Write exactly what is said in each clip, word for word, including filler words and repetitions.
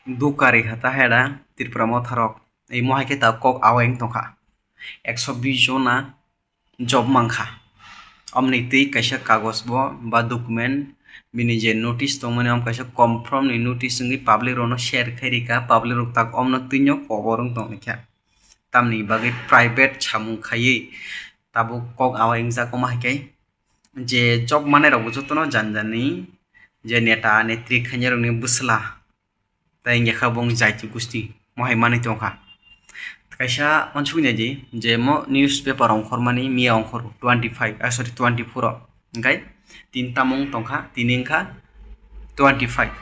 Dukari hata heda Tripura motharok. Imo hai khe ta kok awai wng tongkha. Ekso bis jona job mankha. Omni twi kaisa kagoj bo ba document bini je notice tongmani om kaisa confirm ni notice wngwi public rokno share khai rikha. Public rok tak omno twino kobor wng tongkha. Tamni bagwi private samung khaiwi tabuk kok awai wngjak omo hai khe je job manai rokbo jotono jani jani je neta netri khainai rokni bwsla tei wngya kha bo wng jaiti gusti mohai manwi tongkha. Kaisa uansuknai di je mo newspaper ongkhormani miya ongkhor twenty five, ah, sorry, twenty four o, hingkhai tin tamung tongkha, tini wngkha twenty five.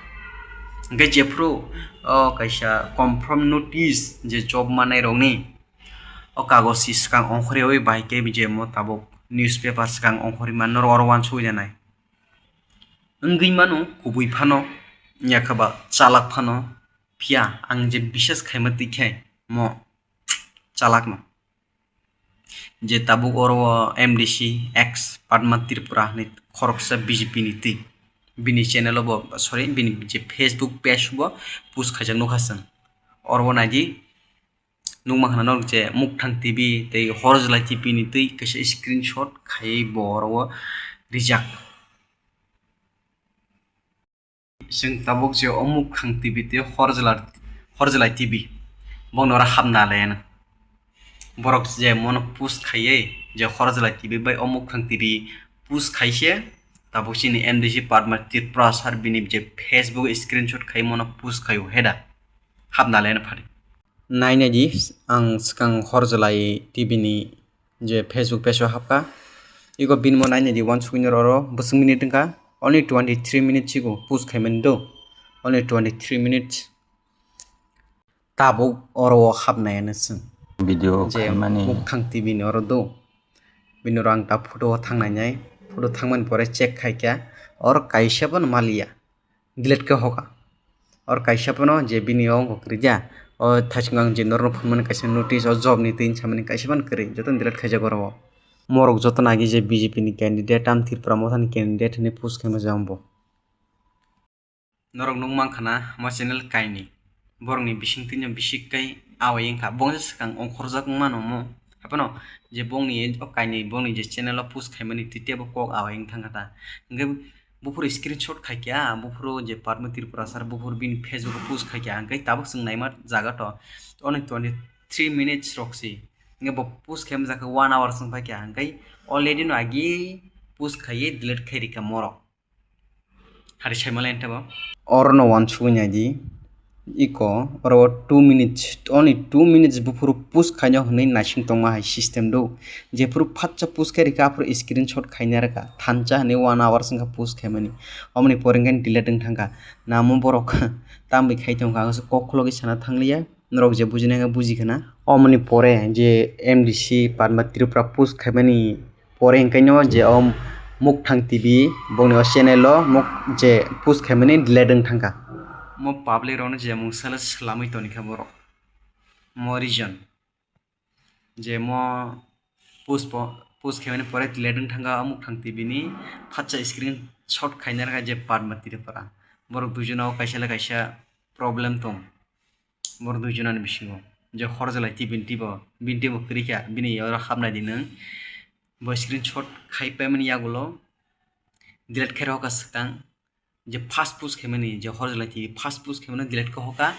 Hingkhai jephru o kaisa confirm notice je job manai rokni o kagoz si swkang ongkhorwi bai khe je mo tabuk newspaper swkang ongkhorwi man norok oro uansuknai. Wngwi mano kubui phano, yakha ba chalak phano, phiya ang je biswas khaima twi khe mo chalakno. Je tabuk oro o M D C ex Padma Tripura hinwi khoroksa B J P ni twi bini channel o bo, sorry, bini je Facebook page bo post khaijak nukha chwng. Oro o naidi nukma khna norok je Mukthang T V tei Horjlai T V ni twi kaisa screenshot khaiwi bo oro o rijak. Chwng tabuk je o Mukthang T V tei Horjla-, Horjlai T V bongni oro hapna laiano. Borok je mono post khaiwi je Horjlai T V bai o Mukthang T V post khaise, tabuk chini M D C Padma Tripura sir bini je Facebook screenshot khai mono post khaio heda hapna laiano phari. Nainai di, ang swkang Horjlai T V ni je Facebook page o hapkha. Iko bini mo nainai di, uansuknai oro bwswk minute wngkha, only twenty three minutes iko post khaimani do, only twenty three minutes. Tabuk oro o hapnai ano chwng. Video je khaimani. Mukthang T V ni oro do. Bini oro ang ta photo o thangnainai, photo thangmani pore check khaikha, oro kaisa bono maliya. Delete khe hoka. Or kaisa phano je bini o wngkha kwrwi ya, o thaichung ang je norokno phunukmani kaisa notice o job ni twi hinwi samani kaisa phano kwrwi, jotono delete khaijak oro o. Morok jotono agi je B J P ni candidate, tamo Tripura motha ni candidate hinwi post khaima jang bo. Norok nukmankha na mo channel kainwi, borokni bisingtwino bisik kai awai wngkha, bongni swkang ongkhorjak wngmano mo. Haphano je bongni o kainwi bongni je channel o post khaimani twi teibo kok awai wng thangkha ta. Hwnkhe buphuru screenshot khaikha, buphuru je Padma Tripura sir, buphuru bini Facebook o post khaikha, hwnkhe tabuk chwng naima jaga to, only twenty three minutes rok se. Hwnkhe bo post khaima jaga one hour chwng phaikha, hwnkhe already no agi post khaiwi delete khai rikha morok. Hari saimalai tabo. Orono uansukwi naidi. Iko oro o two minutes, only two minutes buphuru post khaina hwnwi naising tongma hai system do. Jephuru phatsa post khai rikha, aphuru screenshot khaina rwkha. Thansa hwnwi one hours wngkha post khaimani. Omoni pore hwnkhe delete wng thangkha. Namo borok tambai khai tongkha, ang se kok khulogwi sana thangliya. Norok je bujinai khe buji khna. Omoni pore je M D C Padma Tripura post khaimani pore hwnkhe no je o Mukthang T V bongni o channel o muk je post khaimani delete wng thangkha. Mo public rokno je mungsa le swlamwi toni kha borok. Mo reason je mo post po, post khaimani pore delete wng thangkha o Mukthang T V ni phatsa screenshot khaina rwkha je Padma Tripura. Borok duijono kaisa le kaisa problem tong. Borok duijonani bisingo je Horjlai T V ni teibo, bini teibo kwrwi kha, bini oro hapnai di nwng. Bo screenshot khai paimani yagulo delete khai rwkha swkang, je first post khaimani, je Horjlai T V first post khaimani delete khe hoka.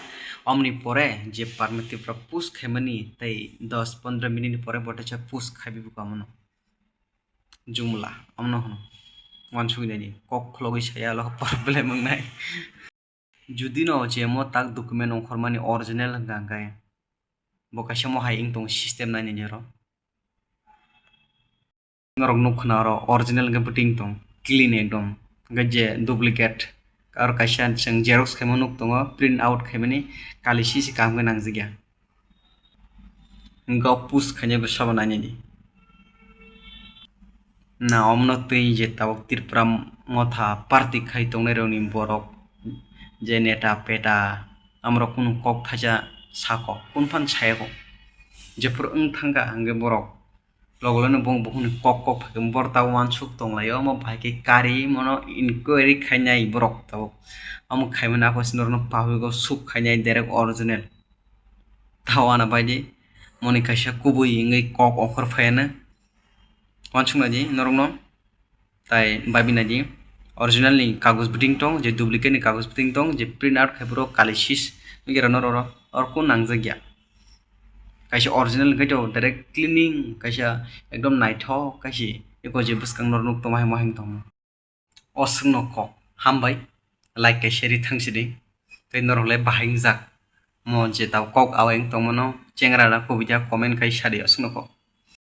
Omoni pore je Padma Tripura post khaimani tei dos pondro minute ni pore bo teisa post khaibi bo kamono. Jumla, omono hwno. Uansuknai di, kok khulogwi saya lo problem wngnai. Judino je mo tak document ongkhormani original hwnkha hwnkhe bo kaisa mo hai wng tong system nainai di oro. Norok nuk khna oro original hwnkhe bwtwi wng tong clean ekdom. Hwnkhe je duplicate aro kaisa chwng xerox khaima nuk tongo, print out khaimani kali sisi kaham khe nangjak ya. Hwnkhe o post khainai bo sabo nainai di. Na omno twi je tabuk Tripura motha party khai tongnai rokni borok je neta peta amrok kunu kok thaisa sako, kunu phan sayako. Jephuru wng thangkha hwnkhe borok Logo lono bong bukhukni kok kok phaikhe borok ta uansuk tonglaio, omo bahai khe kari, mono inquiry khainai borok tabuk. Omo khaimani aphos norokno public o suk khainai direct original. Ta uana baidi moni kaisa kubui wngwi kok okhor phaiano. Uansuk naidi norokno. Tai babi naidi, original ni kagoz biting tong, je duplicate ni kagoz biting tong, je print out khai phuru kali sis wngya rano roro, orko nangjak ya. Kaisa original hwnkhe to direct cleaning, kaisa ekdom naithok kaisa eko je bwskang norok nuk tongma hai moheng tongma. O swkno kok hambai, like kaisa ri thang sidi, tei norok le bahai wngjak mo je tau kok awai wng tongmano chengra da kubui da comment khai sadi o swkno kok.